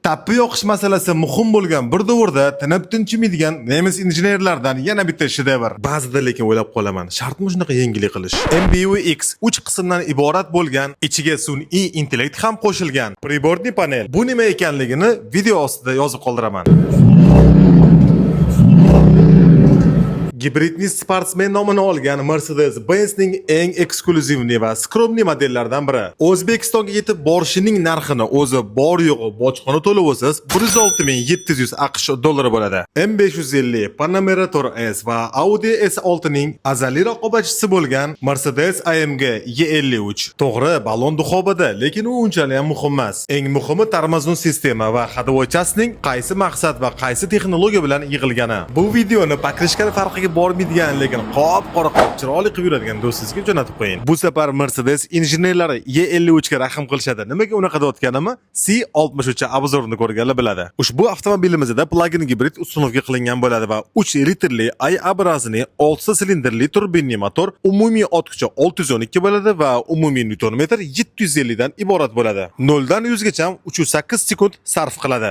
Tappi yoqish masalasi muhim bo'lgan bir davrda tinib tinchimaydigan nemis injenerlaridan yana bitta shedevr. Ba'zida lekin o'ylab qolaman, shartmi shunaqa yengillik qilish? MBUX 3 qismdan iborat bo'lgan, ichiga sun'iy intellekt ham qo'shilgan приборный panel. Bu nima ekanligini video ostida yozib qoldiraman. Gibridni sportsmen nomini olgan Mercedes-Benz'ning eng эксклюзивный va скромный modellaridan biri. O'zbekistonga yetib borishining narxini o'zi bor yo'g'i bojxona to'lovisiz 106 700 AQSh dollari bo'ladi. M550, Panamera 4S va Audi S6 ning azaliy raqobatchisi bo'lgan Mercedes AMG E53. To'g'ri, balon duxobada, lekin u unchalik ham muhim emas. Eng muhimi тормозной sistema va ходовой часть ning qaysi maqsad va qaysi texnologiya bilan yig'ilgani. Bu videoni покрышка ni farqiga bormaydigan, lekin qop-qora qilib chiroyli qilib yuradigan do'stingizga jo'natib qo'ying. Bu safar Mercedes injenerlari E53 ga rahm qilishadi. Nimaga unaqa deyotganimni C63 обзор ini ko'rganlar biladi. Ushbu avtomobilimizda plug-in gibrid установка qilingan bo'ladi va 3 litrli I-образный 6 silindrli turbinli motor umumiy ot kuchi 612 bo'ladi va umumiy nyuton metr 750 dan iborat bo'ladi. 0 dan 100 gacha 3.8 sekund sarf qiladi.